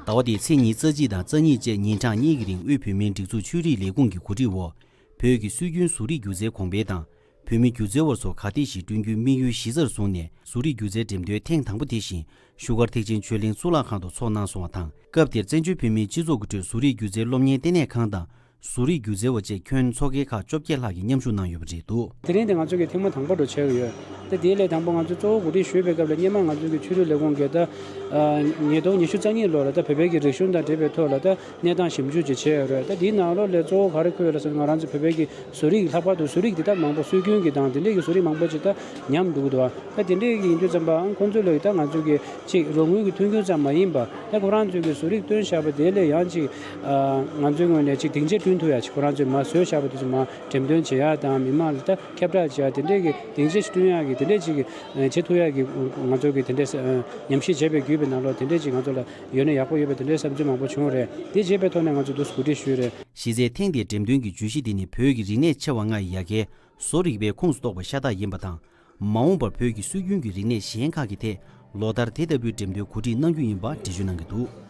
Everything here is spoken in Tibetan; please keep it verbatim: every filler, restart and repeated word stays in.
ཟླ་བ་འདིའི་ཚེས་ཉི་ཤུ་རྩ་གཅིག་དང་རྩ་གཉིས་བཅས་ཉིན་གྲངས་གཉིས་ཀྱི་རིང་དབུས་བོད་མིའི་སྒྲིག་འཛུགས་ཆོས་རིག་ལས་ཁུངས་ཀྱི་གོ་སྒྲིག་འོག་བོད་ཀྱི་སྲོལ་རྒྱུན་བཟོ་རིག་སྒྱུ་རྩལ་གོང་འཕེལ་དང་། བོད་མི་སྒྱུ་རྩལ་བ་ཚོ་ག་འདྲ་ཞིག་བསྐྲུན་རྒྱུའི་དམིགས་ཡུལ་གཞི་རྩར་བཟུང་ནས་བཟོ་རིག་སྒྱུ་རྩལ་འགྲེམས་སྟོན་ཐེངས་དང་པོ་དེ་བཞིན་བཞུགས་སྒར་ཐེག་ཆེན་ཆོས་གླིང་གཙུག་ལག་ཁང་དུ་ཚོགས་གནང་སོང་བ་དང་། སྐབས་དེར་བཙན་བྱོལ་བོད་མིའི་སྤྱི་ཚོགས་ཀྱི་ཁྲོད་བཟོ་རིག་སྒྱུ་རྩལ་སློབ་གཉེར་ལྟེ་གནས་ཁང་དང་། བཟོ་རིག་སྒྱུ་རྩལ་བ་བཅས་ཁྱོན་ཚོགས་སྒེར་ཁག་བཅོ་བརྒྱད་ལྷག་གིས་མཉམ་ཞུགས་གནང་ཡོད་པ་རེད་འདུག། དེ་རིང་འདི་ང་ཚོ་གི་ཐེངས་མ་དང་པོ་འདྲ་བྱས་ཡོད། ད་དེའི་ལས་དང་པོ་ང་ཚོ་གཙོ་བོ་གོ་སྒྲིག་ཞུས་པའི་སྐབས་ལ་སྔོན་མ་ང་ཚོ་གི་ཆོས་རིག་ལས་ཁུངས་ཀྱིས་ད་ཉིས་སྟོང་ཉི་ཤུ་རྩ་གཉིས་ལོ་ལ་ད་བོད་པའི་གི་རིག་གཞུང་དང་འབྲེལ་བའི་ཐོག་ལ་ད་གནས་སྟངས་ཞིབ་འཇུག་ཅིག་བྱས་ཡོད་རེད། ད་དེའི་ནང་ལོགས་ལ་གཙོ་བོ་ག་རེ་འཁོད་ཡོད་ལ་ཟེར་ན། ང་རང་ཚོ་བོད་པའི་གི་བཟོ་རིག་ལྷག་པར་དུ་བཟོ་རིག་འདི་དག་མང་པོ་སྲོལ་རྒྱུན་གྱི་དང་དེ་འདྲས་ཀྱི་བཟོ་རིག་མང་པོ་ཅིག་ད་ཉམས་འགྲོ་གི་འདུག་བ། ད་དེ་འདྲས་ཀྱི་ཡིན་དུས་ཙམ་པའང་ཁོང་ཚོ་ལ་ད་ང་ཚོ་གི་ཅིག་རོགས་དངུལ་གྱི་མཐུན་རྐྱེན་ཙམ་མ་ཡིན་པ། ད་ཁོ་རང་ཚོའི་གི་བཟོ་རིག་བཏོན་བཞག་པ་དེ་ལས་ཡང་ཅིག་ཨ་ང་ཚོའི་ངོས་ནས་ཅིག་སྡིངས་ཆ་བསྐྲུན་ཐུབ་ཡ་ཅིག་ཁོ་རང་ཚོས་མར་བཟོས་བཞག་པ་དེ་ཚོ་མར་འགྲེམས་སྟོན་བྱེད་ཡ་དང་། མི་མང་ལ་ད་ཁྱབ་བསྒྲགས་བྱེད་ཡ་དེ་འདྲས་ཀྱི་སྡིངས་ཆ་ཞིག་བསྐྲུན་ཡ་གི་དེ་འདྲས་ཅིག་གི་ཨ་བྱེད་ཐུབ་ཡ་གི་ང་ཚོ་གི་དེ་འདྲས་ཨ་ཉམས་ཞིབ་བྱས་པའི་བརྒྱུད་པའི་ནང་ལོགས་དེ་འདྲས་ཅིག་ང་ཚོ་ལ་ཡོད་ན་ཡག་པོ་ཡོད་པའི་དེ་འདྲས་བསམ་ཚུལ་མང་པོ་བྱུང་རེད། དེ་བྱས་པའི་ཐོག་ནས་ང་ཚོ་འདུག་སེ་གོ་སྒྲིག་ཞུས་རེད། གཞི་རྩའི་ཐེངས་འདིའི་འགྲེམས་སྟོན་གྱི་བརྗོད་གཞི་འདི་ནི་བོད་ཀྱི་རིག་གནས་ཆེ་བ་ལྔ་ཡི་ཡ་གྱལ་བཟོ་རིག་པའི་ཁོངས་སུ་གཏོགས་པ་ཤ་སྟག་ཡིན་པ་དང་། མ་འོངས་པར་བོད་ཀྱི་སྲོལ་རྒྱུན་གྱི་རིག་གནས་གཞན་ཁག་གི་ཐད་ལོ་ལྟར་དེ་ལྟ་བུའི་འགྲེམས་སྟོན་གོ་སྒྲིག་གནང་རྒྱུ་ཡིན་པ་འགྲེལ་བརྗོད་གནང་གི་འདུག།